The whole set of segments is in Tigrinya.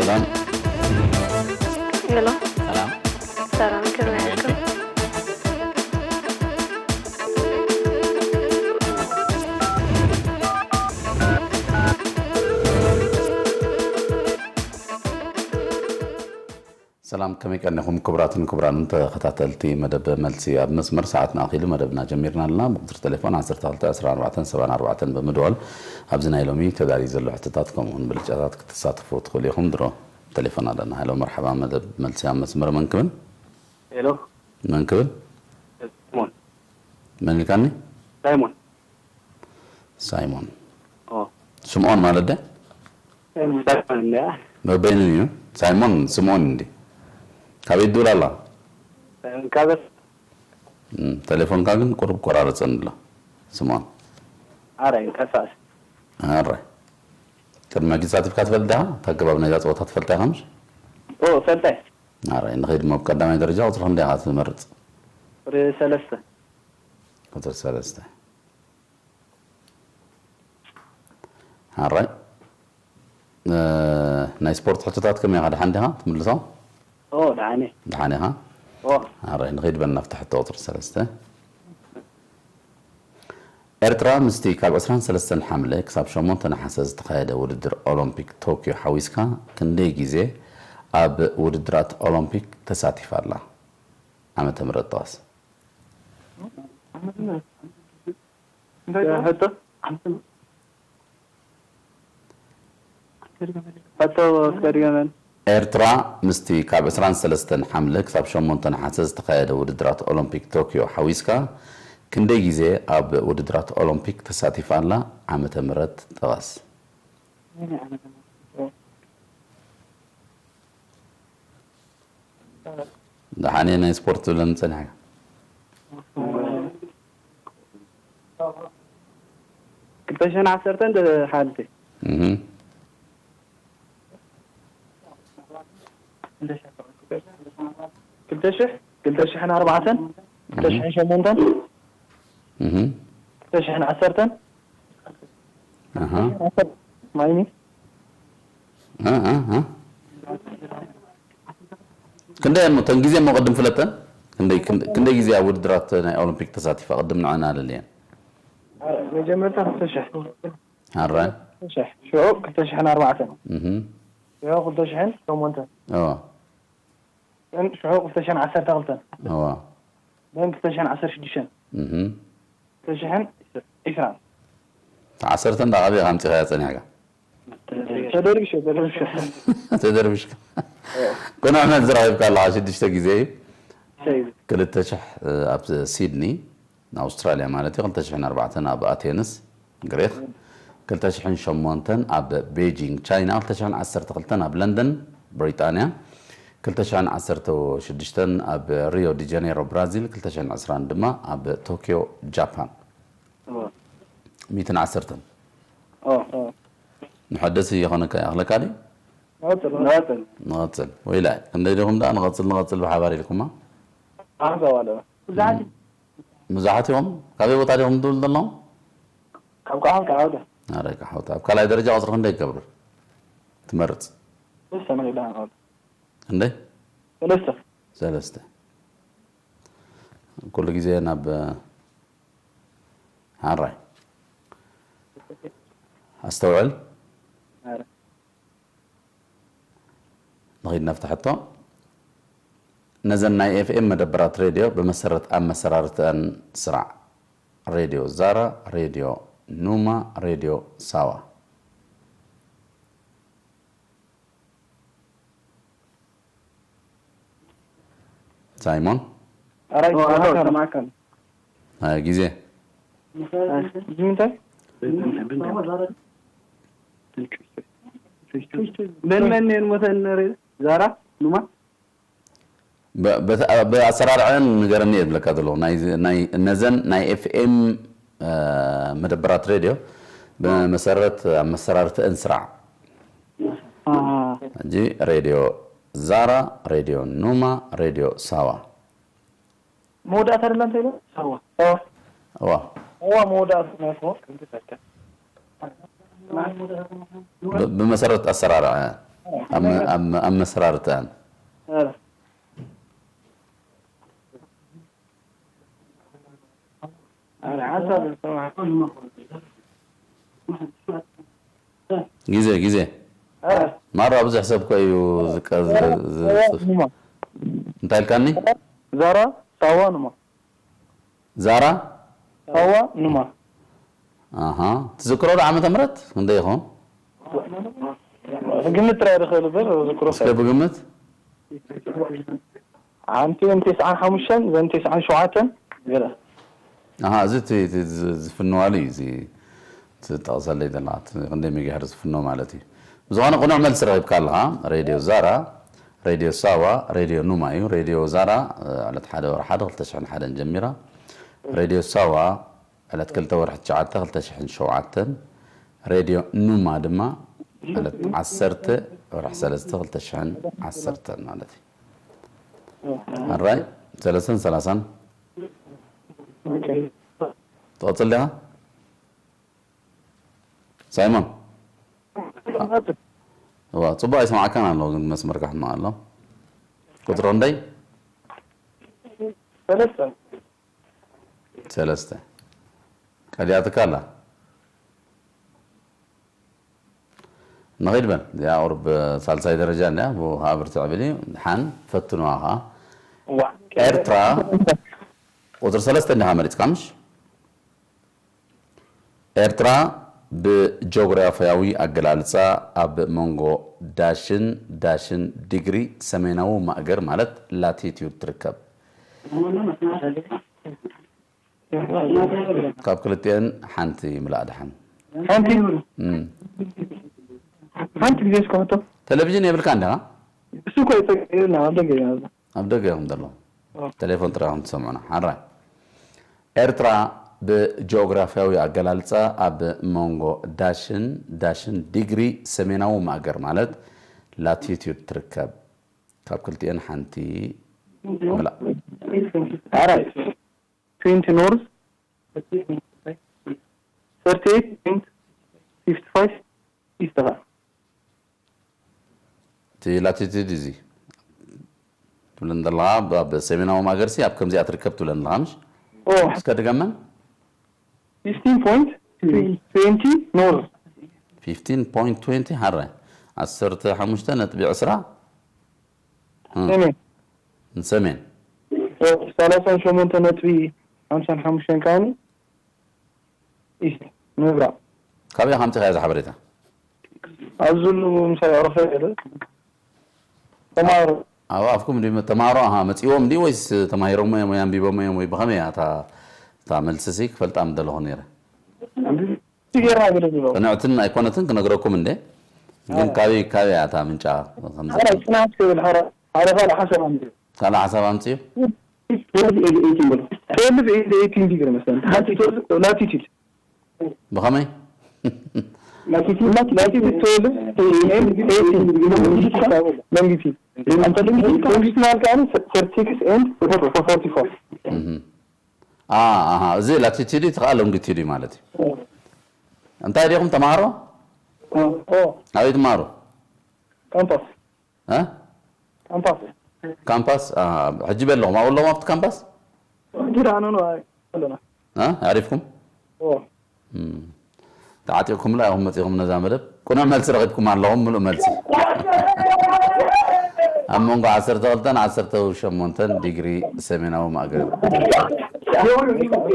ሰላም። ሄሎ ሰላም። ሰላም፣ ከመይ ከመይ ኣለኩም? ኣለኩም? ሰላም፣ ከመይ ቀኒኹም ክቡራትን ክቡራንን ተኸታተልቲ መደብ መልሲ ኣብ መስመር? ሰዓትና ኣኺሉ መደብና ጀሚርና ኣለና። ብቁፅሪ ቴሌፎን ዓሰርተ ክልተ ዕስራን ኣርባዕተን ሰብዓን ኣርባዕተን ብምድዋል ኣብዚ ናይ ሎሚ ተዳልዩ ዘሎ ሕቶታት ከምኡውን ብልጫታት ክትሳተፉ ትኽእሉ ኢኹም። ድሮ ቴሌፎን ኣለና። ሃሎ፣ መርሓባ፣ መደብ መልሲ ኣብ መስመር። መን ክብል? ሄሎ መን ክብል? ሲሞን መን ኢልካኒ? ሳይሞን ሳይሞን። ኦ ስምኦን ማለት ደ? ሳይሞን እንዲያ በበይኑ እዩ። ሳይሞን ስምኦን እንዲ። ካበይ ትድውል ኣላ? ካበስ እም፣ ቴሌፎንካ ግን ቁሩብ ቆራርጸን ኣሎ። ስምኦን። ኣረ እንቀሳቀስ ኣረ። ቅድሚ ሕጂ ተሳቲፍካ ትፈልጥ ዲኻ? እታ ኣገባብ ናይዛ ጸወታ ትፈልጣ ኢኻ ምሽ? ኦ ፈልጠ ኣረ፣ ንኸይድ እሞ ብቀዳማይ ደረጃ ቁጽሪ ክንደይ ኢኻ ትመርጽ? ቁሪ ሰለስተ ቁጽሪ ሰለስተ። ኣራይ። እ፣ ናይ ስፖርት ሕቶታት ከመይ ኢኻ? ደሓን ዲኻ? ትምልሶ? ኦ ደሓነ ደሓን ኢኻ? ኦ ኣራይ፣ ንኸይድ በልና ኣብቲ ሕቶ ቁጽሪ ሰለስተ። ኤርትራ ምስቲ ካብ ዕስራን ሰለስተን ሓምለ ክሳብ ሸሞንተ ነሓሰ ዝተኻየደ ውድድር ኦሎምፒክ ቶክዮ ሓዊስካ ክንደይ ግዜ ኣብ ውድድራት ኦሎምፒክ ተሳቲፋ ኣላ? ዓመተ ምህረት ጥቐስ። ሕቶ ሕቶ ከድገመን ኤርትራ ምስቲ ካብ ዕስራን ሰለስተን ሓምለ ክሳብ ሸሞንተ ነሓሰ ዝተኻየደ ውድድራት ኦሎምፒክ ቶክዮ ሓዊስካ ክንደይ ግዜ ኣብ ውድድራት ኦሎምፒክ ተሳቲፋ ኣላ? ዓመተ ምህረት ጥቐስ። ደሓን ናይ ስፖርት ትብለኒ ጸኒሕካ። ክልተ ሽሕን ዓሰርተን ሓንቲ እህ ክልተ ሽሕ ክልተ ሽሕን ኣርባዕተን ክልተ ሽሕን ሸሞንተን እህ ክልተ ሽሕን ዓሰርተን ኣሃ ማይኒ እ፣ እ፣ እ። ክንደይ እሞ፣ ተን ግዜ እሞ ቅድም ፍለጠን። ክንደይ፣ ክንደይ፣ ክንደይ ግዜ ኣብ ውድድራት ናይ ኦሎምፒክ ተሳቲፋ ቅድም ንዐና ኣለልየን። መጀመርታ ክልተ ሽሕ ኣረ። ክልተ ሽሕ ሽዑ ክልተ ሽሕን ኣርባዕተን እህ። ሽዑ ክልተ ሽሕን ሸሞንተን እዋ። ሽዑ ክልተ ሽሕን ዓሰርተ ክልተን እዋ። ደን ክልተ ሽሕን ዓሰርተ ሽዱሽተን እህ። ክልተ ሽሕን ዒስራን ዓሰርተ እንዳ ዓብየ ኣምጺኻያ ጸኒሕካ። ተደርቢሾ ተደርቢሾ ተደርብሽካ። ኩነ ዕመል ዝረኺብካ ኣለኻ ሽዱሽተ ግዜ እዩ። ሰይድ ክልተ ሽሕ ኣብ ሲድኒ ንኣውስትራልያ ማለት እዩ፣ ክልተ ሽሕን ኣርባዕተን ኣብ ኣቴንስ ግሪክ፣ ክልተ ሽሕን ሸሞንተን ኣብ ቤጂንግ ቻይና፣ ክልተ ሽሕን ዓሰርተ ክልተን ኣብ ለንደን ብሪጣንያ፣ ክልተ ሽሕን ዓሰርተ ሽዱሽተን ኣብ ሪዮ ዲ ጀኔሮ ብራዚል፣ ክልተ ሽሕን ዕስራን ድማ ኣብ ቶኪዮ ጃፓን። ሚእትን ዓሰርተን ንሐደሲ የኾነካ ይኣኽለካ ድዩ? ንቐጽል ንቐጽል ንቐጽል። ወይላይ፣ ክንደይ ዲኹም ደኣ ንቐጽል ንቐጽል ብሓባር ኢልኩማ? ሓንሳብ ኣለና ብዙሓት ብዙሓት ኢኹም? ካበይ ቦታ ዲኹም ትብሉ ዘለኹም? ካብ ቃሓውታ ቃሓውታ ኣረ ቃሓውታ። ኣብ ካልኣይ ደረጃ ቁጽሪ ክንደይ ይገብር? ትመርጽ? ሰለስተ መሪዳ ንቐጽል ክንደይ? ሰለስተ ሰለስተ። ኩሉ ግዜ ናብ ሓራይ ኣስተውዕል። ኣረ ንኺድ ናብቲ ሕቶ። ነዘን ናይ ኤፍኤም መደበራት ሬድዮ ብመሰረት ኣመሰራርተአን ስራዕ። ሬድዮ ዛራ፣ ሬድዮ ኑማ፣ ሬድዮ ሳዋ። ሳይሞን። ኣራይ ተማካል ናይ ግዜ ብምንታይ በን መን ነን ሞተን ነረ ዛራ ኑማ ብ- በተ- ብኣሰራርዐን ንገረኒ እየ ዝብለካ ዘለኹ። ናይ- ናይ- ነዘን ናይ ኤፍኤም መደበራት ሬድዮ ብመሰረት ኣመሰራርተአን ስራዕ። ሕጂ ሬድዮ ዛራ፣ ሬድዮ ኑማ፣ ሬድዮ ሳዋ። መወዳእታ ደላ እንታይ ኢሉ ሳዋ እዋ እዋ መወዳእታ ናይኮ ብ- ብመሰረት ኣሰራርዐ ኣብ መ- ኣብ መ- ኣብ መስራርተኣን ኧረ። ኧረ ሓሳብ ሰማዕ። ግዜ ግዜ ኧረ። ማራ ብዙሕ ሰብ እኮ እዩ ዝቀ- ዝ- ዝ- ኑማ። እንታይ ኢልካኒ? ዛራ ሳዋ ኑማ። ዛራ ሳዋ ኑማ። ኣሃ ትዝክሮ ዶ ዓመተ ምህረት ክንደይ ይኸውን? ግምት ጥራይ ዝኽእል እምበር ዝክሮ እስከ ብግምት ሓንቲ እን ተስዓን ሓሙሽተን ዘን ተስዓን ሸውዓተን ገለ ኣሃ እዚ እቲ- እቲ ዝ- ዝፍንዋሉ እዩ እዚ ትጠቕሰለይ ዘለኻ እቲ ክንደይ ሜጋሄርዝ ዝፍኖ ማለት እዩ። ብዝኾነ ቅኑዕ መልሲ ረኺብካ ኣለኻ። ሬድዮ ዛራ፣ ሬድዮ ሳዋ፣ ሬድዮ ኑማ እዩ። ሬድዮ ዛራ እ፣ ዕለት ሓደ ወርሒ ሓደ ክልተ ሽሕን ሓደን ጀሚራ። ሬድዮ ሳዋ ዕለት ክልተ ወርሒ ትሽዓተ ክልተ ሽሕን ሸውዓተን። ሬድዮ ኑማ ድማ ዕለት ዓሰርተ ወርሒ ሰለስተ ክልተ ሽሕን ዓሰርተን ማለት እዩ። ኣራይ ሰለስተን ሰላሳን ትቐፅል ዲኻ? ሳይሞን እዋ ፅቡቅ ኣይሰማዕካን ኣሎ ግን መስመርካ ሕማቅ ኣሎ። ቁፅሪ ክንደይ? ሰለስተ ሰለስተ ቀዲያትካ ኣላ። ንኸይድ በል እዚኣ ቁርብ ሳልሳይ ደረጃ እንዲያ ብሃ ብርትዕ ብሊ ሓን ፈትንዋ ኸዓ እዋ ኤርትራ ቁፅሪ ሰለስተ እንዲኻ መሪፅካ ምሽ? ኤርትራ ብጂኦግራፍያዊ ኣገላልጻ ኣብ መንጎ ዳሽን ዳሽን ዲግሪ ሰሜናዊ ማእገር ማለት ላቲቲዩድ ትርከብ። ካብ ክልቲኤን ሓንቲ ምላእ ደሓን። ሓንቲ እም። ሓንቲ ግዜ እስከ ሕቶ ቴሌቪዥን የብልካ እንዲኻ? እሱ እኮ ይጠቅና ኣብ ደገ ኢና ኣብ ደገ ኢኹም ዘለኹም። ቴሌፎን ጥራይ ኢኹም ትሰምዑና። ሓራይ ኤርትራ ብጂኦግራፍያዊ ኣገላልጻ ኣብ መንጎ ዳሽን ዳሽን ዲግሪ ሰሜናዊ ማእገር ማለት ላቲቲዩድ ትርከብ። ካብ ክልቲኤን ሓንቲ ምላእ። ሓራይ ትዌንቲ ኖርዝ ሰርቲኤይት ፖይንት ፊፍቲ ፋይቭ ኢስት ኸዓ እቲ ላቲቲዩድ እዚ ትብለን ዘለኻ ኣብ ሰሜናዊ ማእገርሲ ኣብ ከምዚኣ ትርከብ ትብለን ዘለኻ ምሽ? ኦ እስከ ድገመን ፊፍቲን ፖይንት ትዌንቲ ኖርዝ ፊፍቲን ፖይንት ትዌንቲ ሓራይ ዓሰርተ ሓሙሽተ ነጥቢ ዕስራ ሰሜን ንሰሜን ኦ ሰላሳን ሸሞንተ ነጥቢ ሓምሳን ሓሙሽተን ከዓኒ ኢስት ምብራቕ ካበይ ኢኻ ኣምፂኻዮ እዚ ሓበሬታ? ኣብዚ ሉ ምሳይ ኣዕሩኸ ገለ ተማሃሩ ኣብ ኣፍኩም ድዩ ተማሃሮ ኣሃ መፂዎም ድዩ ወይስ ተማሂሮሞ እዮም ወይ ኣንቢቦሞ እዮም ወይ ብኸመይ እያ እታ እታ መልስሲ ክፈልጣ ምደለኹ ነይረ። ጌርና ገለ ዝብሎ ቅንዕትን ኣይኮነትን ክነግረኩም እንደ ግን ካበይ ካበይ እያ እታ ምንጫ ከምዚ ሓራይ ጽናት ክብል ሓራ ሓደ ካልእ ሓሳብ ኣምፅኡ ካልእ ሓሳብ ኣምፅኡ ትዌልቭ ኤንድ ኤይቲን በሉ ትዌልቭ ኤንድ ኤይቲን ዲግሪ መስለኒ ሓንቲ ትዌልቭ ላቲቲድ ብኸመይ ላቲቲድ ትዌልቭ ኤንድ ኤይቲን ሎንጊቲድ ሎንጊቲድ ሎንጊቲድ ማለት ከዓኒ ሰርቲክስ ኤንድ ፎርቲ ፎር እህ። አ ኣሃ እዚ ላቲቲድ እዩ ተኸኣ ሎንጊቲድ እዩ ማለት እዩ። እንታይ ዲኹም ተማሃሮ? ኦ ኣበይ ትማሃሩ? ካምፓስ እ? ካምፓስ ካምፓስ ኣሃ፣ ሕጂ በለኹም ኣብኡ ኣለኹም ኣብቲ ካምፓስ? ሕጂ ደኣ ንኑ ኣለና እ? ኣሪፍኩም? ኦ እም። ተዓጢቕኩምላ ኢኹም መፂኹም ነዛ መደብ ቅኑዕ መልሲ ረኺብኩም ኣለኹም ምሉእ መልሲ ኣብ መንጎ ዓሰርተ ክልተን ዓሰርተ ሸሞንተን ዲግሪ ሰሜናዊ ማእገር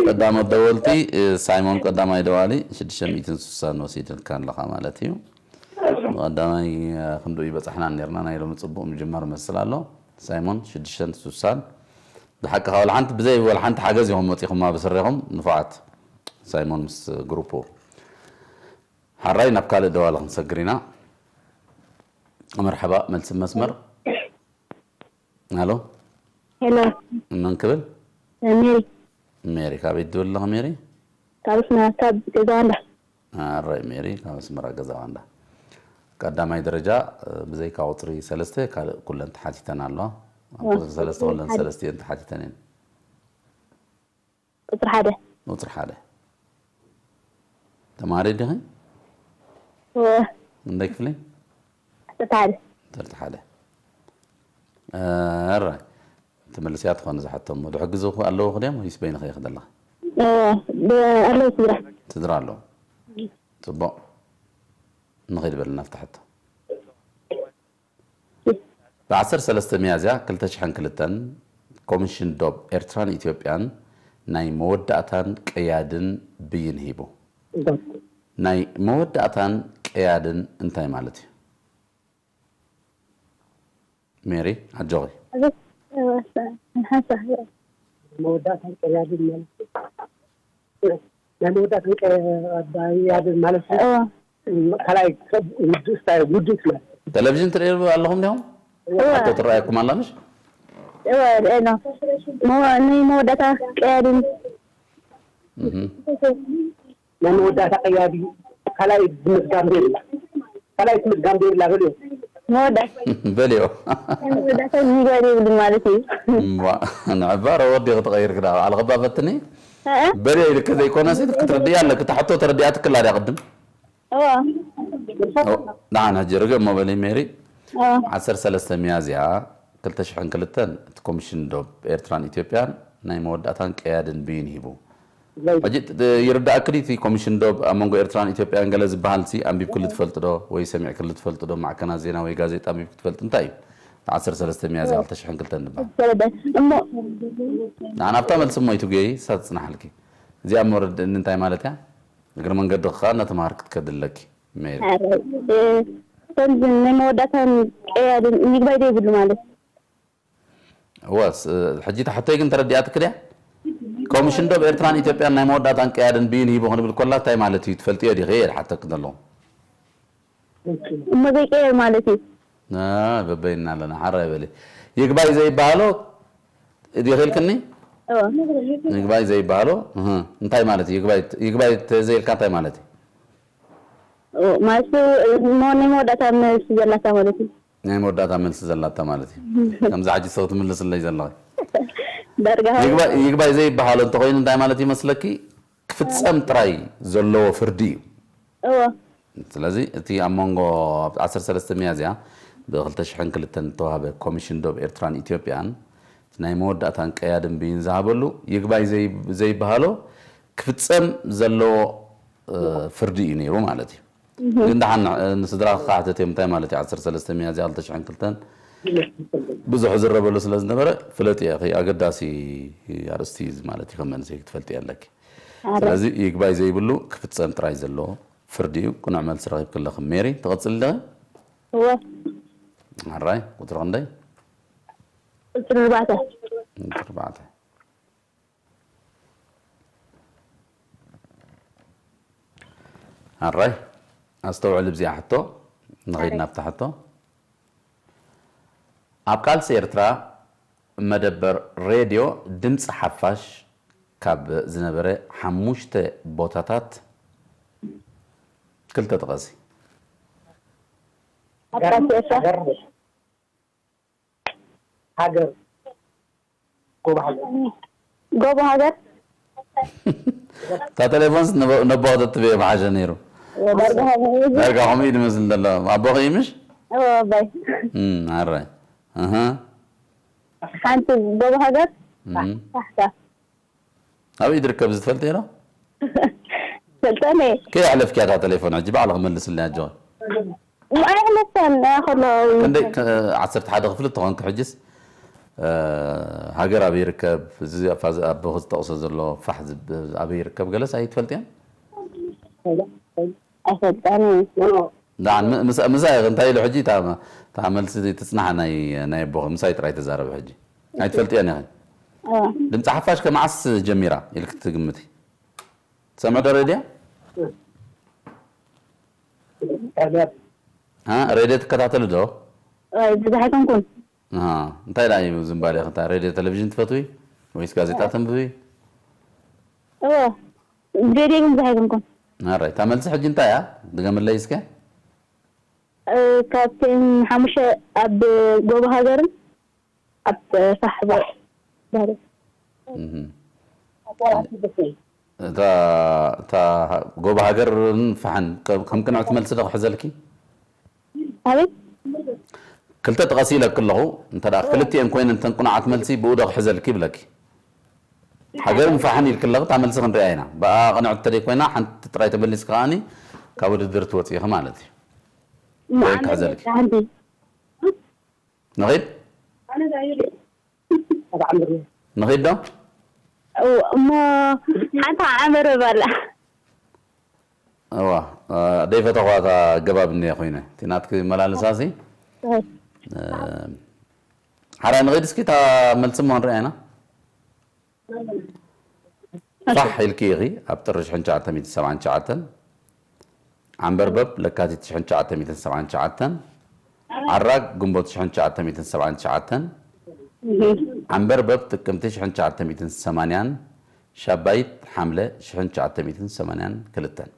ቀዳሞት ደወልቲ እ፣ ሳይሞን ቀዳማይ ደዋሊ ሽዱሽተ ሚእትን ስሳን ወሲድካ ኣለኻ ማለት እዩ ቀዳማይ እ፣ ክንድኡ ይበፃሕና ነርና ናይ ሎሚ ፅቡቕ ምጅማር መስል ኣሎ ሳይሞን ሽዱሽተ ስሳን ብሓቂ ካብ ሓንቲ ብዘይ ወላ ሓንቲ ሓገዝ ኢኹም መፂኹም ኣብ ስሬኹም ንፉዓት ሳይሞን ምስ ግሩፑ ሓራይ ናብ ካልእ ደዋሊ ክንሰግር ኢና። መርሐባ መልሲ መስመር። ኣሎ ሄሎ መን ክብል? ሜሪ ሜሪ ካበይ ትብል ኣለኻ ሜሪ? ካብ ስና ካብ ገዛ ዋንዳ ኣራይ ሜሪ ካብ ኣስመራ ገዛ ዋንዳ። ቀዳማይ ደረጃ ብዘይካ ቁፅሪ ሰለስተ ካልእ ኩለን ተሓቲተን ኣለዋ። ኣብ ቁፅሪ ሰለስተ ኩለን ሰለስቲኤን ተሓቲተን እየን። ቁፅሪ ሓደ ቁፅሪ ሓደ ተማሪ ዲኺ? እ፣ እንታይ ክፍሊ? ዓሰርተ ሓደ። ዓሰርተ ሓደ። ኣራይ ትመልስያ ትኾን ዝሓቶም ወደ ሕግዙ ኣለዉ ክድዮም ወይስ በይንኸ ይኽደላ? ኣለዉ ስድራ። ስድራ ኣለዉ። ጽቡቕ። ንኸይድ በልና ኣብቲ ሕቶ። ብ ዓሰርተ ሰለስተ ሚያዝያ ክልተ ሽሕን ክልተን ኮሚሽን ዶብ ኤርትራን ኢትዮጵያን ናይ መወዳእታን ቀያድን ብይን ሂቡ። ናይ መወዳእታን ቀያድን እንታይ ማለት እዩ? ሜሪ ኣጆኺ። ሓንሳ መወዳእታን ቀያድን ማለት ናይ መወዳእታን ቀያድን ማለት ካልኣይ ውድእስ ውድእስ ማለት ቴሌቪዥን ትርእዩ ኣለኹም ዲኹም? ኣቶ ትረኣየኩም ኣላ ምሽ? እወ ርእና ናይ መወዳእታ ቀያድን ናይ መወዳእታ ቀያዲ ካልኣይ ምዝጋም ዘይብላ ካልኣይ ምዝጋም ዘይብላ በልዮ መወዳእታ በልዮ መወዳእታ ይግባይ ዘይብሉ ማለት እዩ። እምቧ ንዕባ ረወዲ ክትቐይር ክዳ ባዕልኺ እባ ፈትኒ። በልዮ ኢልኪ ዘይኮነሲ ክትርድያ ኣለኪ። እታ ሕቶ ተረዲኣትክላ ድያ ቅድም? እዋ ደሓን ሕጂ ርግእ እሞ በሊ ሜሪ። ዓሰርተ ሰለስተ ሚያዝያ ክልተ ሽሕን ክልተን እቲ ኮሚሽን ዶብ ኤርትራን ኢትዮጵያን ናይ መወዳእታን ቀያድን ብይን ሂቡ። ሕጂ ይርዳእክን እቲ ኮሚሽን ዶብ ኣብ መንጎ ኤርትራን ኢትዮጵያን ገለ ዝበሃል ሲ ኣንቢብክሉ ትፈልጡ ዶ ወይ ሰሚዕክሉ ትፈልጡ ዶ? ማዕከናት ዜና ወይ ጋዜጣ ኣንቢብኪ ትፈልጡ? እንታይ እዩ ዓሰርተ ሰለስተ ሚያዝያ ክልተ ሽሕን ክልተን ዝበሃል? ተረዳእ እሞ ንዓና ኣብታ መልሲ እሞ ይትጉየይ እሳ ትጽናሓልኪ። እዚኣ እሞ ርድእኒ እንታይ ማለት እያ? እግሪ መንገዲ ክኻ እናተምሃርክ ክትከዲ ኣለኪ ሜሪ። ከምዚ ናይ መወዳእታን ቀያድን ይግባይ ዘይብሉ ማለት እወስ ሕጂ ተሕቶይ ግን ተረዲኣትክ ድያ? ኮሚሽን ዶብ ኤርትራን ኢትዮጵያን ናይ መወዳእታን ቀያድን ብይን ሂቡ ክንብል ኮላ እንታይ ማለት እዩ ትፈልጥዮ ዲኺ እየ ዝሓተክ ዘለኹ። እሞ ዘይቀየር ማለት እዩ። በበይና ኣለና ሓራይ በሊ። ይግባይ ዘይበሃሎ ዲኺ ኢልክኒ? ይግባይ ዘይበሃሎ እንታይ ማለት እዩ? ይግባይ ተዘይልካ እንታይ ማለት እዩ? ማለት ናይ መወዳእታ መልሲ ዘላታ ማለት እዩ። ናይ መወዳእታ መልሲ ዘላታ ማለት እዩ። ከምዚ ሓጂ ሰው ትምልስለይ ዘለኺ ዳርጋ ይግባይ ዘይበሃሎ እንተኮይኑ እንታይ ማለት ይመስለኪ? ክፍፀም ጥራይ ዘለዎ ፍርዲ እዩ። እዎ ስለዚ እቲ ኣብ መንጎ ኣብ ዓሰርተ ሰለስተ ሚያዝያ ብ ክልተ ሽሕን ክልተን ዝተዋህበ ኮሚሽን ዶብ ኤርትራን ኢትዮጵያን ናይ መወዳእታን ቀያድን ብይን ዝሃበሉ ይግባይ ዘይበሃሎ ክፍፀም ዘለዎ ፍርዲ እዩ ነይሩ ማለት እዩ። ግን ደሓን ንስድራ ክሓተት እዮም እንታይ ማለት እዩ ዓሰርተ ሰለስተ ሚያዝያ ክልተ ሽሕን ክልተን ብዙሕ ዝረበሉ ስለ ዝነበረ ፍለጥ እየ ኣገዳሲ ኣርእስቲ እዩ ማለት እዩ ከም መንእሰይ ክትፈልጥ ኣለኪ። ስለዚ ይግባይ ዘይብሉ ክፍፀም ጥራይ ዘሎ ፍርዲ እዩ። ቅኑዕ መልሲ ረኺብኪ ኣለኺ ሜሪ። ትቐፅሊ ዲኺ? እወ ሕራይ ቁፅሪ ክንደይ? ቁፅሪ ኣርባዕተ። ቁፅሪ ኣርባዕተ። ሕራይ ኣስተውዕል እብዚኣ ሕቶ ንኸይድ ናብታ ሕቶ። ኣብ ቃልሲ ኤርትራ መደበር ሬድዮ ድምፂ ሓፋሽ ካብ ዝነበረ ሓሙሽተ ቦታታት ክልተ ጥቀሲ። ኣብ ቃልሲ ኤርትራ ሃገር ጎቦ ሃገር ጎቦ ሃገር እታ ቴሌፎንስ ነቦ ከተትብዮ ምሓሸ ነይሩ። ዳርጋ ከምኡ እዩ ዝመስል ዘሎ። ኣቦኺ ምሽ? ኣባይ። ኣራይ። ሓንቲ ጎቦ ሃገር ታሕታ ኣበይ ድርከብ እዚ ትፈልጥዮ ዶ? ሰልጠነ ከየሕለፍኪያ እታ ቴሌፎን ሕጂ ባዕልኺ መልስልና ኣጆኺ። ኣይሕለፍካን ከሎ ክንደይ ዓሰርተ ሓደ ክፍሊ ተኾንኪ ሕጅስ ሃገር ኣበይ ይርከብ? እዚ ኣቦኺ ዝጠቕሶ ዘሎ ፋሕ ኣበይ ይርከብ? ገለስ ኣይትፈልጥያን? ኣይፈልጣን ምሳ ኢኺ እንታይ ኢሉ ሕጂ እታ መልሲ ትጽናሓ ናይ ኣቦኺ ምሳይ ጥራይ ተዛረቢ ሕጂ ኣይትፈልጥያን ኢኺ። ድምፂ ሓፋሽ ከመዓስ ጀሚራ ኢልክ ትግምቲ? ትሰምዕ ዶ ሬድዮ? ሬድዮ ትከታተሉ ዶ? ብዙሕ ኣይኮንኩን። እንታይ ደኣ እዩ ዝንባሌ? እንታይ ሬድዮ ቴሌቪዥን ትፈትዊ ወይስ ጋዜጣ ተንብቢ? እዎ ሬድዮ ግን ብዙሕ ኣይኮንኩን። ኣራይ እታ መልሲ ሕጂ እንታይ እያ? ድገምለይ እስከ። ካብተን ሓሙሽተ ኣብ ጎቦ ሃገርን ኣብ ፋሕባ ባህሪ እታ ጎቦ ሃገርን ፋሕን ከም ቅንዕቲ መልሲ ዶ ክሕዘልኪ? ኣቤት ክልተ ጥቀሲ ኢለኪ ኣለኹ። እንተ ደኣ ክልቲኤን ኮይነን እተን ቅኑዓት መልሲ ብኡ ዶ ክሕዘልኪ ይብለኪ። ሓገርን ፋሕን ኢልኪ ኣለኺ፣ እታ መልሲ ክንሪኣ ኢና። ብኣ ቅንዕቲ እንተደይ ኮይና፣ ሓንቲ ጥራይ ተመሊስኪ ከኣኒ ካብ ውድድር ትወጺ ኢኺ ማለት እዩ። እሞ ወይን ኣነ ክሕዘልኪ። ሓንቲ ንኺድ? ንኺድ ዶ? እው፣ እሞ ሓንቲ ዓንበርበብ ኣላ። እዋ፣ እ፣ ደይፈተኽዋ እታ ኣገባብ እኒኣ ኮይነ። እቲ ናትኪ መላልሳሲ፣ እህ። እ፣ ሓራይ ንኺድ እስኪ እታ መልሲ እሞ ንሪኣ ኢና። ፋሕ ኢልኪ ኢኺ ኣብ ጥሪ ሽሕን ትሽዓተ ሚእትን ሰብዓን ትሽዓተን። ዓንበርበብ ለካቲት ሽሕን ትሽዓተ ሚእትን ሰብዓን ትሽዓተን። ዓራግ ግንቦት ሽሕን ትሽዓተ ሚእትን ሰብዓን ትሽዓተን። ዓንበርበብ ጥቅምቲ ሽሕን ትሽዓተ ሚእትን ሰማንያን። ሻባይት ሓምለ ሽሕን ትሽዓተ ሚእትን ሰማንያን ክልተን።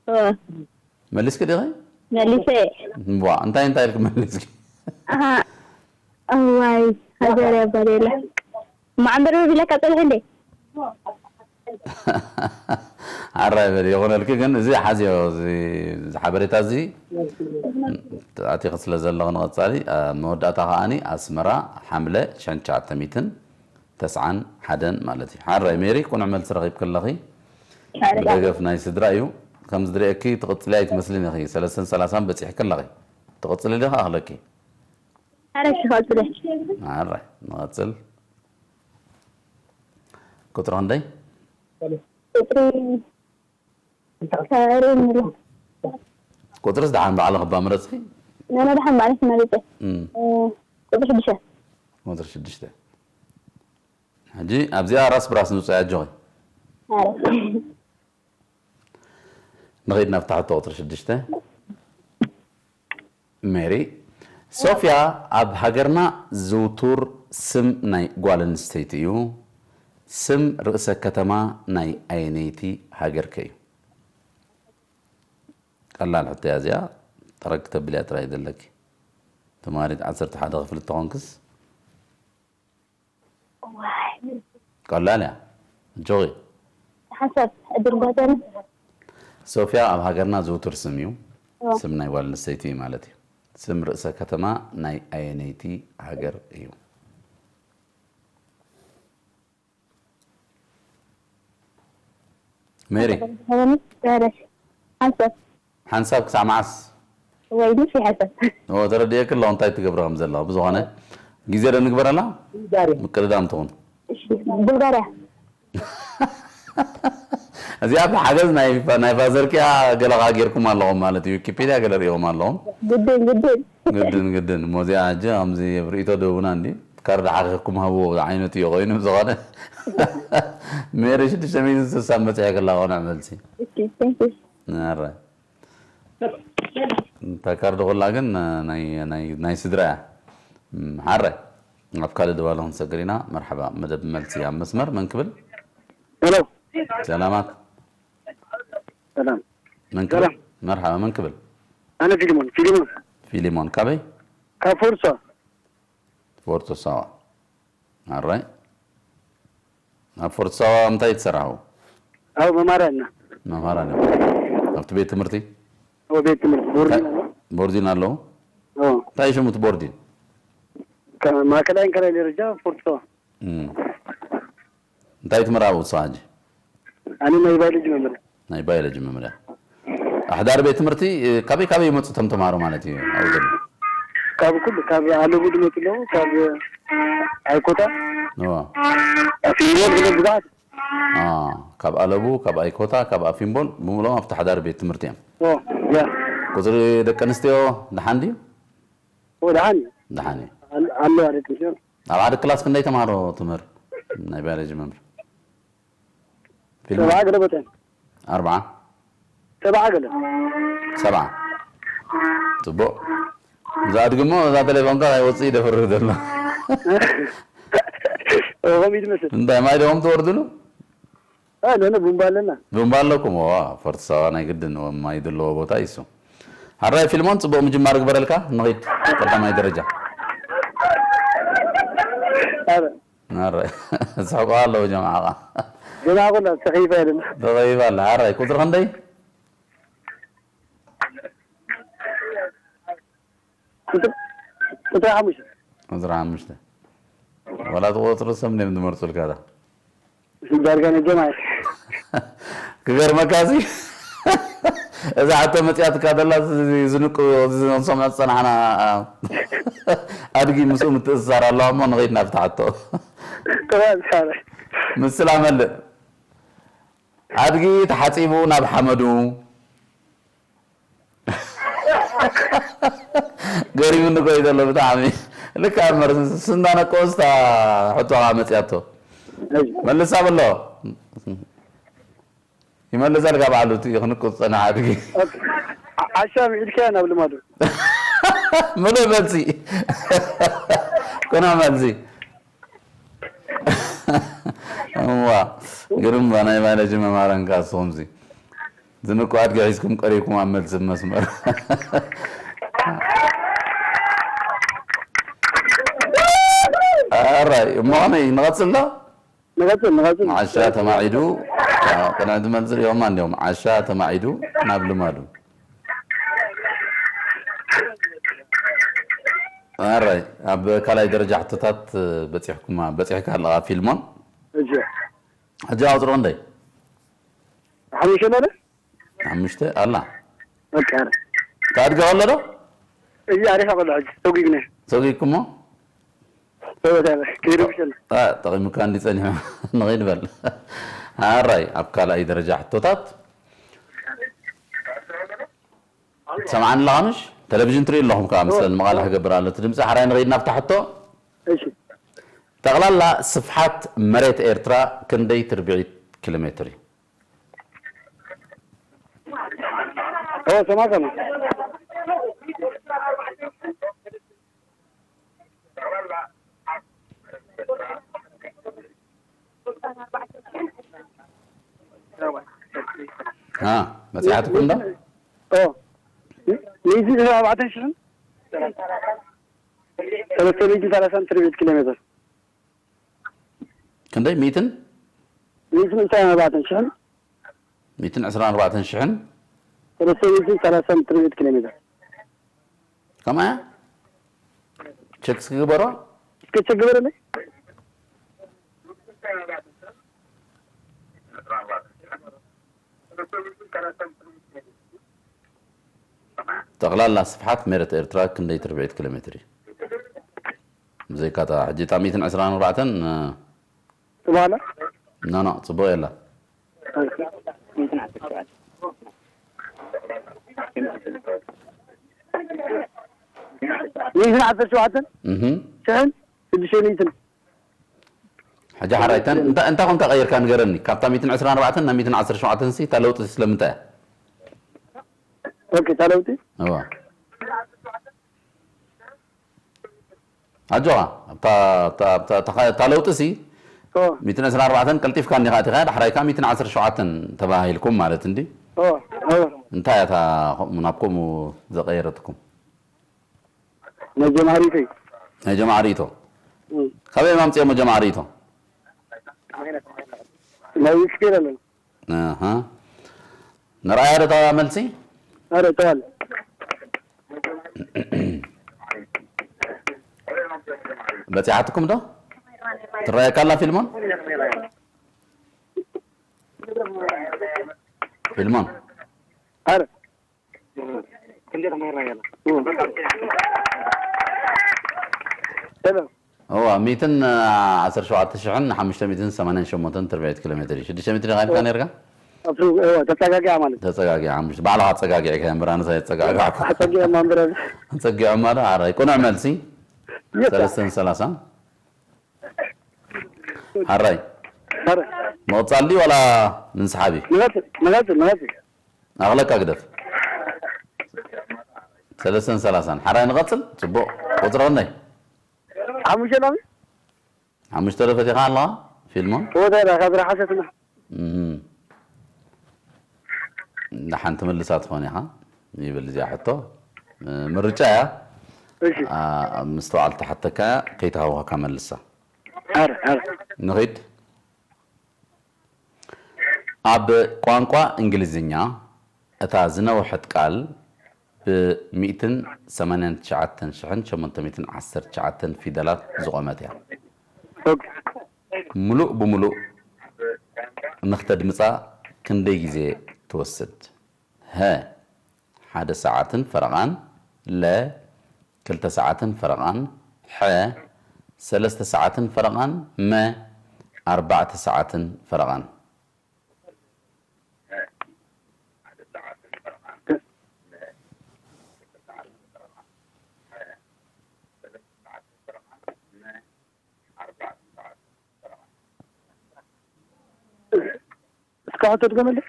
እ። መሊስኪ ዲኺ? መሊሰ። እምቧ፣ እንታይ እንታይ ኢልኪ መሊስኪ? ኣሃ፣ እዋይ፣ ሃገር ያባዴላ። እሞ ዓንበርበብ ኢለካ ጸኒሐ እንዴ? ሓራይ በሊ፣ ይኹነልኪ፣ ግን እዚ ሓዝዮ፣ እዚ፣ እዚ ሓበሬታ እዚ ኣቲኺ ስለ ዘለኺ ንቐጻሊ፣ ኣብ መወዳእታ ከኣኒ ኣስመራ ሓምለ ሽሕን ትሽዓተ ሚእትን ተስዓን ሓደን ማለት እዩ። ሓራይ ሜሪ፣ ቅኑዕ መልሲ ረኺብኪ ኣለኺ። ሓራይ። ብደገፍ ናይ ስድራ እዩ። ከም ዝድረየኪ ትቕጽሊ ኣይትመስልን ኢኺ። ሰለስተን ሰላሳን በጺሕኪ ኣለኺ። ትቕጽሊ ዲኺ ኣኽለኪ? ሓራይ ክቐጽለ። ሓራይ፣ ንቐጽል። ቁጽሪ ክንደይ? ቁጽሪ ቁጽርስ ደሓን ባዕልኺ እባ ምረጽኺ። ናና ደሓን ባዕልኺ መሪጸ። እም። እ፣ ቁጽሪ ሽዱሽተ። ቁጽሪ ሽዱሽተ። ሕጂ ኣብዚኣ ራስ ብራስ ንውጻእ ኣጆኺ። ኣረ። ንኸይድ ናብታ ሕቶ ቁጽሪ ሽዱሽተ። ሜሪ፣ ሶፍያ ኣብ ሃገርና ዝውቱር ስም ናይ ጓል ኣንስተይቲ እዩ። ስም ርእሰ ከተማ ናይ ኣየነይቲ ሃገር ከ እዩ? ቀላል ሕቶ እያ እዚኣ። ጠረግ ክተብልያ ጥራይ ዘለኪ። ተማሪት ዓሰርተ ሓደ ክፍሊ ተኾንክስ? ዋይ። ቀላል እያ። ጆይ። ሓሳብ ዕድል ጓተን። ሶፍያ ኣብ ሃገርና ዝውቱር ስም እዩ። እዎ። ስም ናይ ጓል ኣንስተይቲ እዩ ማለት እዩ። ስም ርእሰ ከተማ ናይ ኣየነይቲ ሃገር እዩ? ሜሪ። ሓንሳብ። ሓንሳብ ክሳዕ መዓስ? ወይ ንስ ይሓሰብ። ኦ፣ ተረዲኤኪ ኣለኹ እንታይ ትገብሪ ከም ዘለኺ። ብዝኾነ ግዜ ዶ ንግበረላ? ዛሬ። ምቅድዳም ትኹን። እሺ፣ ቡልጋርያ። እዚኣ ብሓገዝ ናይ ፋ-፣ ናይ ፋዘርኪያ ገለ ካ ጌርኩም ኣለኹም ማለት እዩ። ዊኪፔድያ ገለ ርኢኹም ኣለኹም። ግድን፣ ግድን። ግድን፣ ግድን። እሞ እዚኣ ሕጂ ከምዚ ኣብ ርእይቶ ደቡና እንዲ ካርድ ሓኺኽኩም ሃብዎ ዓይነት እዩ ኮይኑ ብዝኾነ። ሜሪ ሽዱሽተ ሚእትን ስሳን በጺሐ ከላ ቆንዕ መልሲ። እሺ፣ thank you። ኣረ። እታ ካርድ ኩላ ግን ናይ፣ ናይ፣ ናይ ስድራ እያ። እም፣ ሓረ። ኣብ ካልእ ደዋለ ክንሰግር ኢና። መርሓባ። መደብ መልሲ ኣብ መስመር። መን ክብል? ሄሎ። ሰላማት። ሰላም። መን ክብል? ሰላም። መርሓባ። መን ክብል? ኣነ ፊሊሞን። ፊሊሞን። ፊሊሞን። ካበይ? ካብ ፎርሳ። ፎርቶ ሳዋ። ኣራይ። ኣብ ፎርቶ ሳዋ እንታይ ትሰርሑ? ኣብ መማርያ እና። መማርያ ነው። ኣብቲ ቤት ትምህርቲ? ኣብ ቤት ትምህርቲ ቦርዲን ኣሎ። ቦርዲን ኣለዎ? ኣዎ። እንታይ ሽሙ እቲ ቦርዲን? ከ-፣ ማእከላይን ካልኣይ ደረጃ ፎርቶ ሳዋ። እም። እንታይ ትምህር ኣብኡ ንስኻ ሕጂ? ኣነ ናይ ባዮሎጂ መምህር። ናይ ባዮሎጂ መምህር። ኣሕዳሪ ቤት ትምህርቲ፣ እ፣ ካበይ ካበይ ይመጹ እቶም ተምሃሮ ማለት እዩ ኣብኡ ዘሎ? ካብ ኩሉ፣ ካብ ኣለቡ ዝመጹ ኣለዉ፣ ካብ ኣይኮታ። እዋ። ካብ ፊልሞን ብሎ ብዙሓት። አ፣ ካብ ኣለቡ፣ ካብ ኣይኮታ፣ ካብ ኣፊምቦን ብምልኦም ኣብቲ ሓዳሪ ቤት ትምህርቲ እዮም። ኦ፣ ያ። ቁጽሪ ደቂ ኣንስትዮ ደሓን ድዩ? ኦ፣ ደሓን እዩ። ደሓን እዩ። ኣል-፣ ኣለዋ ደቂ ኣንስትዮ። ኣብ ሓደ ክላስ ክንደይ ተምሃሮ ትምህር? ናይ ባዮሎጂ መምህር። ፊልም ሰብዓ ገለ ቦታ። ኣርብዓ? ሰብዓ ገለ። ሰብዓ። ጽቡቕ። እዛ ኣድጊ እሞ እዛ ቴሌፎንካ ኣይወጽእ ይደፍር ዘሎ። ኦ፣ ከምኡ እዩ ዝመስል። እንታይ ማይ ዶ ከም ትወርድሉ? አ፣ ለነ ቡምባ ኣለና። ቡምባ ኣለኩም? ዋ፣ ፎርት ሳዋ ናይ ግድን ማይ ዘለዎ ቦታ እዩ እሱ። ሓራይ ፊልሞን፣ ጽቡቕ ምጅማር ግበረልካ። ንኺድ ቀዳማይ ደረጃ። ኣረ። ኣረ፣ ስሕቁ ኣለዉ ጀምዓኻ። ጀምዓ ኩላ ተኸይፋ የለን። ተኸይፋ ኣላ። ሓራይ ቁጽሪ ክንደይ? ቁጽሪ ቁፅሪ ሓሙሽተ። ቁፅሪ ሓሙሽተ። ዋላ እቲ ቁፅሪ ሰብ እንድዮም ዝመርፁልካ እታ። ዳርጋ ነጀማይ። ክገርመካ ሲ እዛ ሕቶ መፅያትካ ዘላ ዝንቁ ዝሰምዖ ዝፀናሕና ኣድጊ ምስኡ ምትእስሳር ኣለዋ እሞ ንኸይድ ናብታ ሕቶ። ጥራይ ሳረ። ምስላ መልእ ኣድጊ ተሓፂቡ ናብ ሓመዱ ገሪሙኒ እኮ እዩ ዘሎ ብጣዕሚ። ልክዕ እምበር ስንዳ ነቀውስታ ሕቶኻ መፅያቶ። መልሳ በሎ። ይመልሰልካ ባዕሉ እቲ ክንቁ ዝፀንሕ ኣድጊ። ዓሻ ምዒድካያ ናብ ልማዱ። ምሉእ መልሲ። ኩና መልሲ። እዋ ግርም ናይ ባዮሎጂ መማረን ከኣ ንስኹምሲ ዝንቁ ኣድጊ ሒዝኩም ቀሪብኩም ኣብ መልሲ መስመር። ኣራይ እሞ ከመይ ንቐጽል ዶ? ንቐጽል ንቐጽል። ዓሻ ተማዒዱ ቅንዕቲ መልሲ ሪኦማ እንዲዮም። ዓሻ ተማዒዱ ናብ ልማዱ። ኣራይ ኣብ ካልኣይ ደረጃ ሕቶታት በፂሕኩማ በፂሕካ ኣለኻ ፊልሞን። እሺ ሕጂ ኣውፅሮ እንደይ ሓሙሽተ ነበረ። ሓሙሽተ ኣላ በቃ ታድጋ ከሎ ዶ እዚ ኣሪፋ ከሎ ሕጂ ተጒግነ ሰጒግኩሞ ተወዳለ ከይረብሸና። ጠቂሙካ እንዲ ፀኒሑ ንኸይድ በል። ኣራይ ኣብ ካልኣይ ደረጃ ሕቶታት ሰምዓኒ ኣለኻ ምሽ? ቴሌቪዥን ትርኢ ኣለኹም ከዓ ምስለን መቓልሕ ክገብር ኣሎ እቲ ድምፂ ሓራይ ንኸይድ ናብታ ሕቶ። እሺ ጠቕላላ ስፍሓት መሬት ኤርትራ ክንደይ ትርብዒት ኪሎ ሜትር እዩ? ኦ ሰማዕካና አ መፅሓትኩም ዶ? ኦ ሚእቲ ዕስራን ኣርባዕተን ሽሕን ሰለስተ ሚእትን ሰላሳን ትርብዒት ኪሎ ሜትር ክንደይ ሚእትን ሚእትን ዕስራን ኣርባዕተን ሽሕን ሚእትን ዕስራን ኣርባዕተን ሽሕን ሰለስተ ሚእትን ሰላሳን ትርብዒት ኪሎ ሜትር ከምኣ ቸክስ ክግበሮ እስከ ቸግበረለይ ጠቕላላ ስፍሓት መሬት ኤርትራ ክንደይ ትርብዒት ኪሎ ሜትር እዩ? ብዘይካታ ሕጂ እታ ሚእትን ዕስራን ኣርባዕተን ትባለ ኖ ኖ ጽቡቕ የላ ሚእትን ዓሰርተ ሸውዓተን እህ ሽሕን ሽዱሽተ ሚእትን ሕጂ ሓራይተን እንታይ እንታይ ኮንካ ቀይርካ ንገረኒ ካብታ ሚእትን ዕስራን ኣርባዕተን ናብ ሚእትን ዓሰርተ ሸውዓተን ሲ እታ ለውጢ ስለምንታይ ኦኬ እታ ለውጢ እዋ ኣጆኻ እታ ለውጢ ሲ ሚእትን ዕስራን ኣርባዕተን ቀልጢፍካ እንዲኻ እቲኻ ዳሕራይ ከዓ ሚእትን ዓሰርተ ሸውዓተን ተባሂልኩም ማለት እንዲ እንታይ እያ እታ ከምኡ ናብ ከምኡ ዘቐየረትኩም መጀማሪተይ ናይ ጀማዓ ርእይቶ ካበይ ማምፅኦሞ ጀማዓ ርእይቶ ናይ ስፔን ኣለና ኣሃ ንርኣያ ዶ እታ መልሲ ኣረ ተዋል በፂሓትኩም ዶ ትረኣየካ ኣላ ፊልሞን ፊልሞን ኣረ እዋ ሚትን ዓሰርተ ሸውዓተ ሽሕን ሓሙሽተ ሚትን ሰማንያን ሸሞንተን ትርብዒት ኪሎ ሜትር እዩ ሽዱሽተ ሚትር ዲኻ ኢልካ ነርካ ተፀጋጊዓ ማለት ተፀጋጊዓ ሓሙሽተ ባዕልኻ ኣፀጋጊዕካ እምበር ኣነስ ኣየፀጋጋዕኩ ፀጊዖማ እምበር ፀጊዖማ ዶ ሓራይ ቁኑዕ መልሲ ሰለስተን ሰላሳን ሓራይ ምቕፃል ድዩ ዋላ ምንስሓብ እዩ ንቐፅል ንቐፅል ንቐፅል ኣኽለካ ግደፍ ሰለስተን ሰላሳን ሓራይ ንቐፅል ፅቡቕ ቁፅሪ ክንደይ ሓሙሽተ ላሚ ሓሙሽተ ዶ ፈቲኻ ኣለኻ ፊልሞን ወዳዳ ካብ ረሓሰትና ንሓንቲ መልሳ ትኾን ኢኻ ይብል እዚኣ ሕቶ ምርጫ እያ እሺ ምስተዋዕል ተሓተካ ከይተሃወኸካ መልሳ ኣረ ኣረ ንኺድ ኣብ ቋንቋ እንግሊዝኛ እታ ዝነውሐት ቃል ብ ሚእትን ሰማንያን ትሽዓተን ሽሕን ሸሞንተ ሚእትን ዓሰርተ ትሽዓተን ፊደላት ዝቖመት እያ። ሙሉእ ብሙሉእ ንኽተድምጻ ክንደይ ግዜ ትወስድ? ሀ፣ ሓደ ሰዓትን ፈረቓን። ለ፣ ክልተ ሰዓትን ፈረቓን። ሐ፣ ሰለስተ ሰዓትን ፈረቓን። መ፣ ኣርባዕተ ሰዓትን ፈረቓን። እስከ ሕቶ ድገመለይ።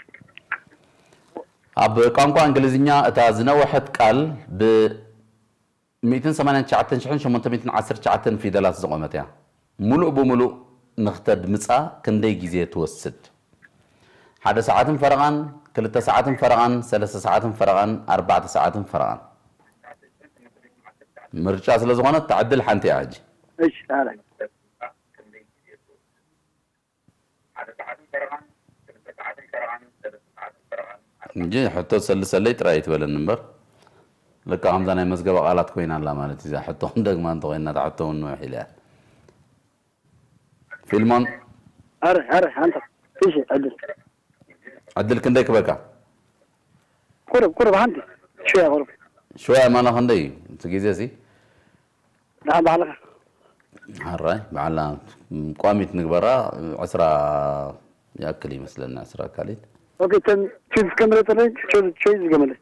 ኣብ ቋንቋ እንግሊዝኛ እታ ዝነውሐት ቃል ብ ሚእትን ሰማንያን ትሽዓተን ሽሕን ሸሞንተ ሚእትን ዓሰርተ ትሽዓተን ፊደላት ዝቖመት እያ። ሙሉእ ብሙሉእ ንኽተድምጻ ክንደይ ግዜ ትወስድ? ሓደ ሰዓትን ፈረቓን፣ ክልተ ሰዓትን ፈረቓን፣ ሰለስተ ሰዓትን ፈረቓን፣ ኣርባዕተ ሰዓትን ፈረቓን። ምርጫ ስለ ዝኾነት እታ ዕድል ሓንቲ እያ ሕጂ። እሺ፣ ኣረ እንጂ ሕቶ ትሰልሰለይ ጥራይ ኣይትበለኒ እምበር፣ ለካ ከምዛ ናይ መዝገበ ቃላት ኮይና ኣላ ማለት እዩ። እዛ ሕቶ ክንደግማ እንተኮይና፣ እታ ሕቶ እውን ንውሕ ኢላ እያ። ፊልሞን፣ ኣረ ኣረ ኣንታ እሺ፣ ዕድል ዕድል ክንደይ ክበካ? ቁርብ ቁርብ ሓንቲ ሽያ ቁርብ ሽወያ ማና ክንደይ እዩ እቲ ግዜ እዚ? ደሓን ባዕልኻ ሓራይ በዓላ ቋሚት ንግበራ። ዕስራ ይኣክል ይመስለኒ፣ ዕስራ ካሊት። ኦኬ፣ ተን ቹዝ ከምረጠለይ ቹዝ ቹዝ ዝገመለ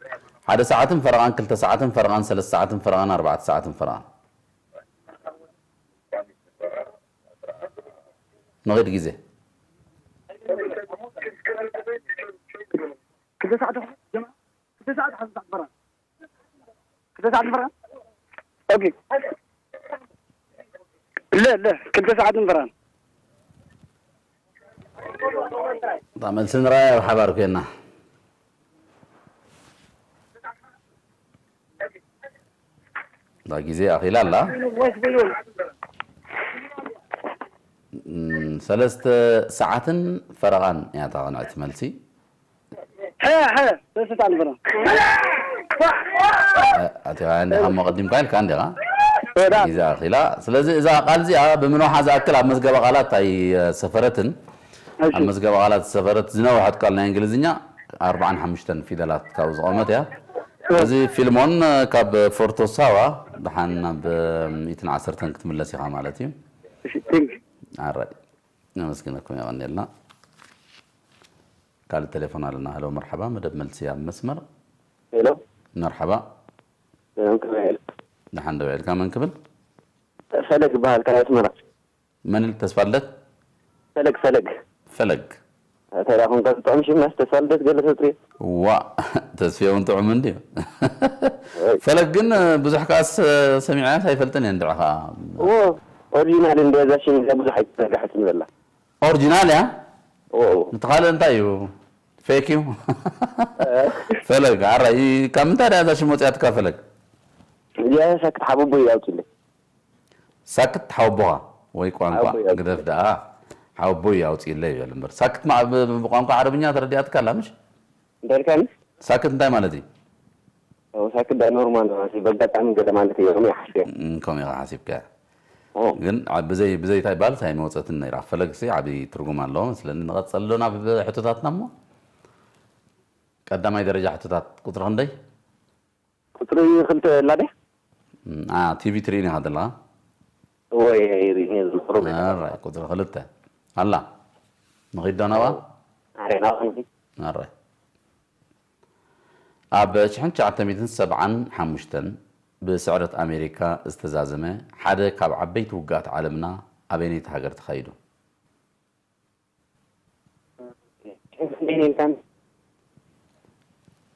ሓደ ሰዓትን ፈረቓን፣ ክልተ ሰዓትን ፈረቓን፣ ሰለስተ ሰዓትን ፈረቓን፣ ኣርባዕተ ሰዓትን ፈረቓን። ንኺድ ግዜ ክልተ ሰዓት ዶ ጀማ ክልተ ሰዓት ሓንቲ ሰዓት ፈረቓን ክልተ ሰዓት ፈረቓን። ኦኬ፣ ለ ለ ክልተ ሰዓት ፈረቓን። እታ መልሲ ንራያ ኣብ ሓባር ኮይና። እታ ግዜ ኣኺላ ኣላ። እም፣ ሰለስተ ሰዓትን ፈረቓን እያ እታ ቅንዕቲ መልሲ። ሐ ሐ ሰለስተ ሰዓት ፈረቓን። ኣቲኻ እንዲኻ እሞ ቀዲምካ ኢልካ እንዲኻ። ወዳ ግዜ ኣኺላ። ስለዚ እዛ ቃል እዚኣ ብምንውሓ ዝኣክል ኣብ መዝገበ ቃላት ኣይሰፈረትን። ኣብ መዝገበ ቃላት ዝሰፈረት ዝነውሐት ቃል ናይ እንግሊዝኛ ኣርባዓን ሓሙሽተን ፊደላት ካብኡ ዝቖመት እያ። እዚ ፊልሞን ካብ ፎርቶ ሳዋ ደሓን ናብ ሚእትን ዓሰርተን ክትምለስ ኢኻ ማለት እዩ። እሺ፣ ቴንክ ዩ። ኣራይ ነመስግነኩም፣ የቐንየልና። ካልእ ቴሌፎን ኣለና። ሄሎ፣ መርሓባ፣ መደብ መልሲ ኣብ መስመር። ሄሎ፣ መርሓባ፣ ሰላም፣ ከመይ ውዒልካ? ደሓን ዶ ውዒልካ? መን ክብል? ፈለግ ይበሃል፣ ካብ ኣስመራ። መን ል-? ተስፋልደት ፈለግ፣ ፈለግ። ፈለግ። እንታይ ደኣ፣ ኹንካ ጥዑም ሽም ናስ ተስፋልደት ገለ ተውፅዮ። ዋ፣ ተስፍየ እውን ጥዑም እንድዩ። ፈለግ ግን ብዙሕ ከኣስ ሰሚዐያስ ኣይፈልጥን እየ እንድዒ ኸዓ። እዎ፣ ኦሪጂናል እንደ እዛ ሽም እዚኣ ብዙሕ ኣይተዘርጋሐትን ዘላ። ኦሪጂናል እያ? እዎ፣ እዎ። እቲ ካልእ እንታይ እዩ? ፌክ እዩ? ፈለግ፣ ኣራይ፣ ካብ ምንታይ ደኣ እዛ ሽም ወፂኣትካ ፈለግ? እዚኣ ሳክት ሓቦቦይ ኣውፅለይ። ሳክት ሓወቦኻ ወይ ቋንቋ ሓወቦይ ኣውፅለይ። ግደፍ ደኣ፣ ሓወቦይ ኣውፅኢለይ ይበል እምበር። ሳክት ማ-፣ ብ-፣ ብቋንቋ ዓረብኛ ተረዲኣትካ ኣላ ምሽ? እንታይ ኢልካኒ? ሳክት እንታይ ማለት እዩ? ኦ፣ ሳክት ደኣ ኖርማል ነው። እዚ በጋጣሚ ገለ ማለት እዩ፣ ከምኡ ይሓስብ። እም፣ ከምኡ ኢኻ ሓሲብካ። ኦ። ግን ዓ-፣ ብዘይ፣ ብዘይ እንታይ ባልስ ኣይመውፀትን ነይራ። ፈለግሲ ዓብዪ ትርጉም ኣለዎ መስለኒ። ንቐፀል ዶ ናብ ሕቶታትና እሞ? ቀዳማይ ደረጃ ሕቶታት ቁፅሪ ክንደይ? ቁፅሪ ክልተ ኣላ ድያ? እም፣ ኣ፣ ቲቪ ትርኢ ኢኻ ዘለኻ? ወይ፣ ይርኢ እየ ዘሎ፣ ቁሩብ እየ። ኣራይ፣ ቁፅሪ ክልተ ኣላ። ንኺድ ዶ ናብኣ? ኣረ፣ ናብኣ ንኺድ። ኣራይ። ኣብ ሽሕን ትሽዓተ ሚእትን ሰብዓን ሓሙሽተን ብስዕረት ኣሜሪካ ዝተዛዘመ ሓደ ካብ ዓበይቲ ውግኣት ዓለምና ኣበይነይቲ ሃገር ተኻይዱ?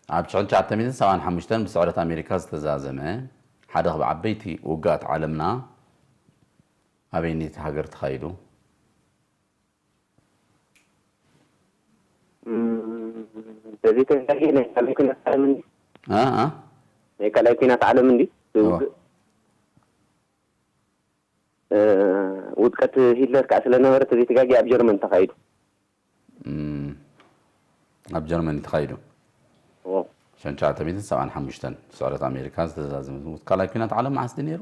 ኣብ ሽሕን ትሽዓተ ሚእትን ሰብዓን ሓሙሽተን ብስዕረት ኣሜሪካ ዝተዛዘመ ሓደ ካብ ዓበይቲ ውግኣት ዓለምና ኣበይነይቲ ሃገር ተኻይዱ? እም፣ በዚ ተጋጊ ናይ ካልኣይ ኲናት ዓለም እንዲ? አ፣ አ? ናይ ካልኣይ ኲናት ዓለም እንዲ? እዋ። ውግእ፣ እ፣ ውድቀት ሂትለር ከዓ ስለነበረ፣ ተዘይተጋጊ ኣብ ጀርመን ተኻይዱ። እም፣ ኣብ ጀርመን እዩ ተኻይዱ። እዎ። ሽሕን ትሽዓተ ሚእትን ሰብዓን ሓሙሽተን ብስዕረት ኣሜሪካ ዝተዛዘመ ካልኣይ ኲናት ዓለም መዓስ ድዩ ነይሩ?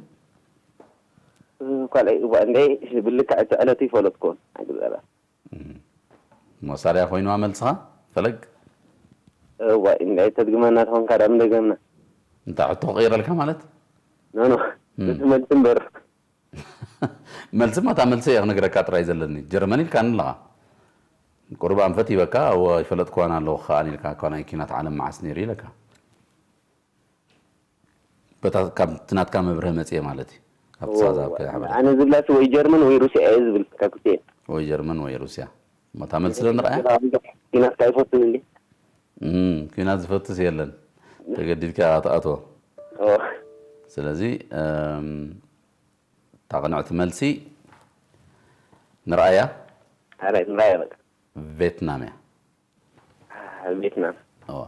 ካልኣይ እዋ እንደ ብልክዕ እቲ ዕለቱ ይፈለጥኩን ኣግዛራ መሳርያ ኮይኑዋ መልስኻ ፈለግ እዋ እንደ ተድግመና ተኾንካ ዳ ምደገምና እንታይ ሕቶ ክቕይረልካ ማለት ኖ ኖ እቲ መልሲ እምበር መልሲ ማታ መልሲ እየ ክነግረካ ጥራይ ዘለኒ ጀርመን ኢልካ ኣለኻ ቁሩብ ኣንፈት ይበካ እወ ይፈለጥክዋን ኣለኹ ከኣን ኢልካ እኳ ናይ ኪናት ዓለም መዓስ ነይሩ ኢለካ በታ ካብቲ ናትካ መብርህ መፅየ ማለት እዩ ካብቲ ሳዛብ ከይሓበረ ኣነ ዝብላሲ ወይ ጀርመን ወይ ሩስያ እየ ዝብል ካብ ክልቲኤን ወይ ጀርመን ወይ ሩስያ እሞ እታ መልሲ ዶ ንርኣያ ኪናት ካይፈቱን እንዲ እም፣ ኪናት ዝፈትስ የለን ተገዲድካ ኢኻ ትኣትዎ ኦ፣ ስለዚ እም፣ እታ ቅንዕቲ መልሲ ንርኣያ ኣረ ንራየ በቃ ቬትናም እያ ቬትናም እዋ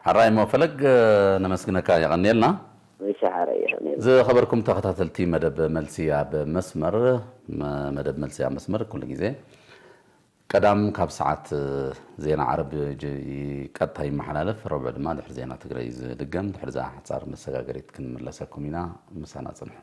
ሕራይ እሞ ፈለግ ነመስግነካ የቐንየልና ሸሓረ ይኸን ዝኸበርኩም ተኸታተልቲ መደብ መልሲ ኣብ መስመር መ- መደብ መልሲ ኣብ መስመር ኩሉ ግዜ ቀዳም ካብ ሰዓት ዜና ዓረብ ጅ- ቀጥታ ይመሓላለፍ ረብዕ ድማ ድሕሪ ዜና ትግራይ ዝድገም ድሕሪ ዛ ሓፃር መሰጋገሪት ክንምለሰኩም ኢና ምሳና ፅንሑ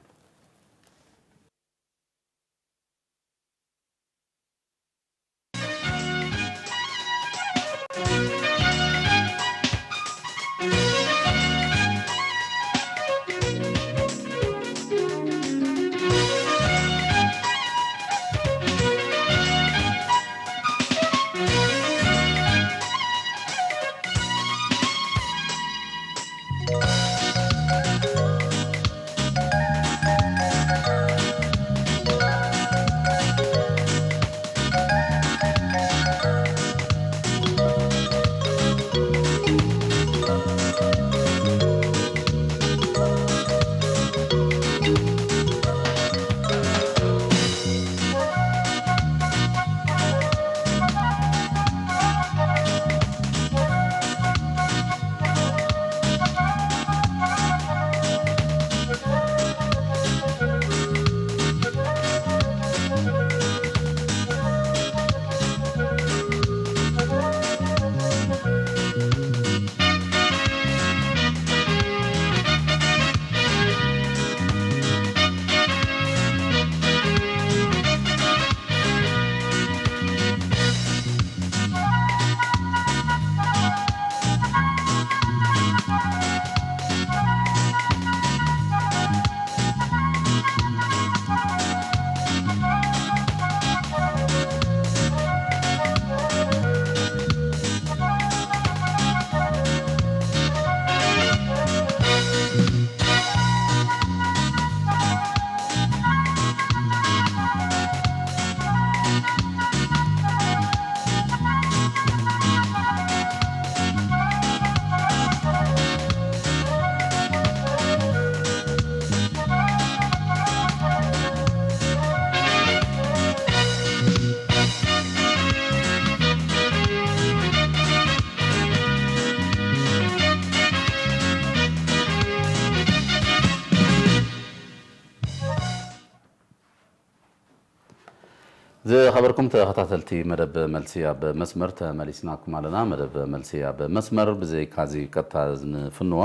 ዝኸበርኩም ተኸታተልቲ መደብ መልሲ ኣብ መስመር ተመሊስናኩም ኣለና። መደብ መልሲ ኣብ መስመር ብዘይካዚ ቀጥታ ዝንፍንዎ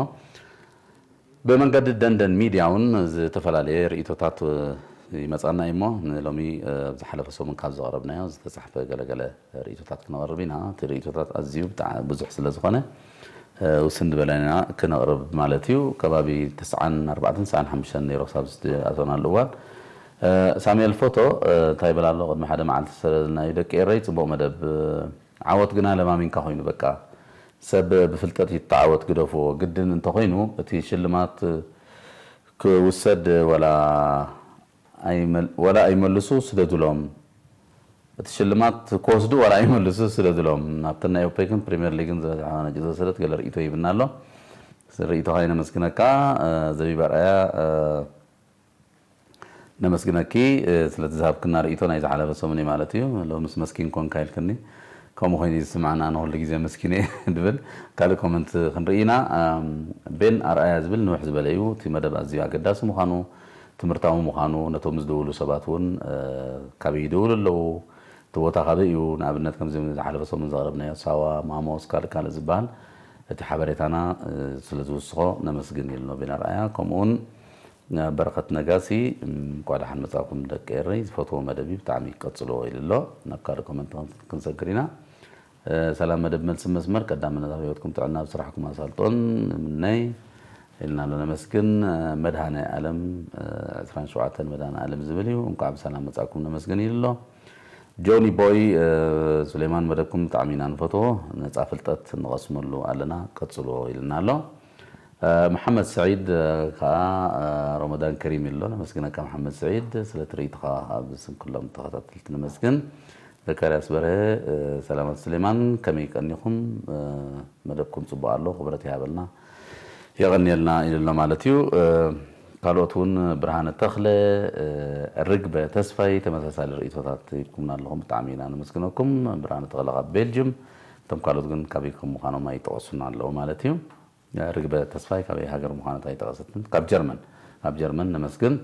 ብመንገዲ ደንደን ሚድያ እውን ዝተፈላለየ ርእቶታት ይመፃና እዩ እሞ ንሎሚ ኣብ ዝሓለፈ ሰሙን ካብ ዘቕረብናዮ ዝተፃሕፈ ገለገለ ርእቶታት ክነቕርብ ኢና። እቲ ርእቶታት ኣዝዩ ብጣዕ- ብዙሕ ስለ ዝኾነ ውስን ዝበለና ክነቕርብ ማለት እዩ። ከባቢ ተስዓን ኣርባዕተን ተስዓን ሓሙሽተን ነይሮ ክሳብ ዝኣተናሉ እዋን ሳሙኤል ፎቶ እንታይ ይብል ኣሎ? ቅድሚ ሓደ መዓልቲ ዝሰደደልና እዩ፣ ደቂ ኤረይ ጽቡቕ መደብ፣ ዓወት ግና ለማሚንካ ኮይኑ በቃ ሰብ ብፍልጠት ይተዓወት ግደፍዎ፣ ግድን እንተኾይኑ እቲ ሽልማት ክውሰድ ወላ ኣይመል- ወላ ኣይመልሱ ስደዱሎም፣ እቲ ሽልማት ክወስዱ ዋላ ኣይመልሱ ስደዱሎም። ኣብተን ናይ ኦፔክን ፕሪምየር ሊግን ዝበዝሐ ነጭ ዘሰደት ገለ ርእይቶ ይብና ኣሎ። ርእይቶኻ ይነመስግነካ። ዘቢብ ኣርኣያ ነመስግነኪ ስለቲ ዝሃብክና ርእይቶ ናይ ዝሓለፈ ሰሙን እዩ ማለት እዩ። ሎምስ መስኪን ኮንካ ኢልክኒ። ከምኡ ኮይኑ ዝስምዓና ንኹሉ ግዜ መስኪን እየ ድብል ካልእ ኮመንት ክንርኢ ኢና። ቤን ኣርኣያ ዝብል ንውሕ ዝበለ እዩ። እቲ መደብ ኣዝዩ ኣገዳሲ ምዃኑ ትምህርታዊ ምዃኑ ነቶም ዝደውሉ ሰባት እውን ካበይ ይደውሉ ኣለዉ እቲ ቦታ ካበይ እዩ? ንኣብነት ከምዚ ዝሓለፈ ሰሙን ዘቕረብናዮ ሳዋ፣ ማሞስ፣ ካልእ ካልእ ዝበሃል እቲ ሓበሬታና ስለ ዝውስኾ ነመስግን ኢሉ ኖቬና ርኣያ። ከምኡውን በረኸት ነጋሲ፣ እንኳዕ ደሓን መጻእኩም ደቂ ኤረይ፣ ዝፈትዎ መደብ እዩ፣ ብጣዕሚ ቀጽልዎ ኢሉ ኣሎ። ናብ ካልእ ኮመንት ክንሰግር ኢና። ሰላም መደብ መልሲ መስመር፣ ቀዳምነት ኣብ ህይወትኩም ጥዕና፣ ኣብ ስራሕኩም ኣሳልጦን ንምነይ ኢልና ኣሎ። ነመስግን። መድሃነ ኣለም ዕስራን ሸውዓተን መድሃነ ኣለም ዝብል እዩ። እንኳዕ ብሰላም መጻእኩም ነመስግን ኢሉ ኣሎ። ጆኒ ቦይ፣ ሱሌማን መደብኩም ብጣዕሚ ኢና ንፈትዎ፣ ነጻ ፍልጠት ንቐስመሉ ኣለና፣ ቀጽልዎ ኢልና ኣሎ። መሓመድ ስዒድ ከዓ ረመዳን ከሪም ኢሉ ኣሎ። ነመስግነካ መሓመድ ስዒድ፣ ስለ ትርኢትኻ ኣብ ስም ኩሎም ተኸታተልቲ ነመስግን። ዘካርያስ በርሀ፣ ሰላማት ሱሌማን፣ ከመይ ቀኒኹም? መደብኩም ጽቡቕ ኣሎ፣ ክብረት ይሃበልና፣ የቐንየልና ኢሉ ኣሎ ማለት እዩ። ካልኦት እውን ብርሃነ ተኽለ፣ ርግበ ተስፋይ ተመሳሳሊ ርእይቶታት ሂብኩምና ኣለኹም፣ ብጣዕሚ ኢና ነመስግነኩም። ብርሃነ ተኽለ ካብ ቤልጅም፣ እቶም ካልኦት ግን ካበይ ከም ምዃኖም ኣይጠቐሱን ኣለዉ ማለት እዩ። ርግበ ተስፋይ ካበይ ሃገር ምዃና ኣይጠቐሰትን፣ ካብ ጀርመን፣ ካብ ጀርመን ነመስግን።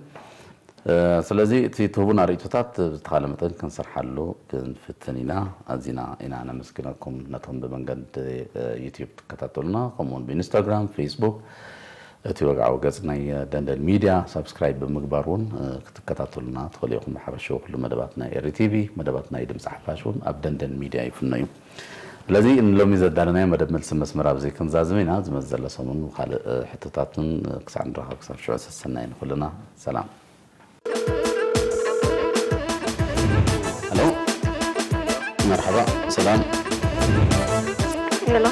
ስለዚ እቲ ትህቡና ርእይቶታት ብዝተኻለ መጠን ክንሰርሓሉ ክንፍትን ኢና። ኣዚና ኢና ነመስግነኩም ነቶም ብመንገዲ ዩቲዩብ ትከታተሉና፣ ከምኡውን ብኢንስታግራም፣ ፌስቡክ፣ እቲ ወግዓዊ ገጽ ናይ ደንደን ሚድያ ሳብስክራይብ ብምግባር እውን ክትከታተሉና ትኽእሉ ኢኹም። ብሓፈሻኡ ኩሉ መደባት ናይ ኤሪ ቲቪ፣ መደባት ናይ ድምፂ ሓፋሽ እውን ኣብ ደንደን ሚድያ ይፍኖ እዩ። ስለዚ ንሎሚ ዘዳለናዮ መደብ መልሲ መስመር ኣብዚ ክንዛዝም ኢና። ዝመጽእ ዘሎ ሰሙን ካልእ ሕቶታትን ክሳዕ ንራኸብ፣ ክሳብ ሽዑ ሰሰናይ ንኹልና። ሰላም። ሄሎ፣ መርሓባ፣ ሰላም። ሄሎ፣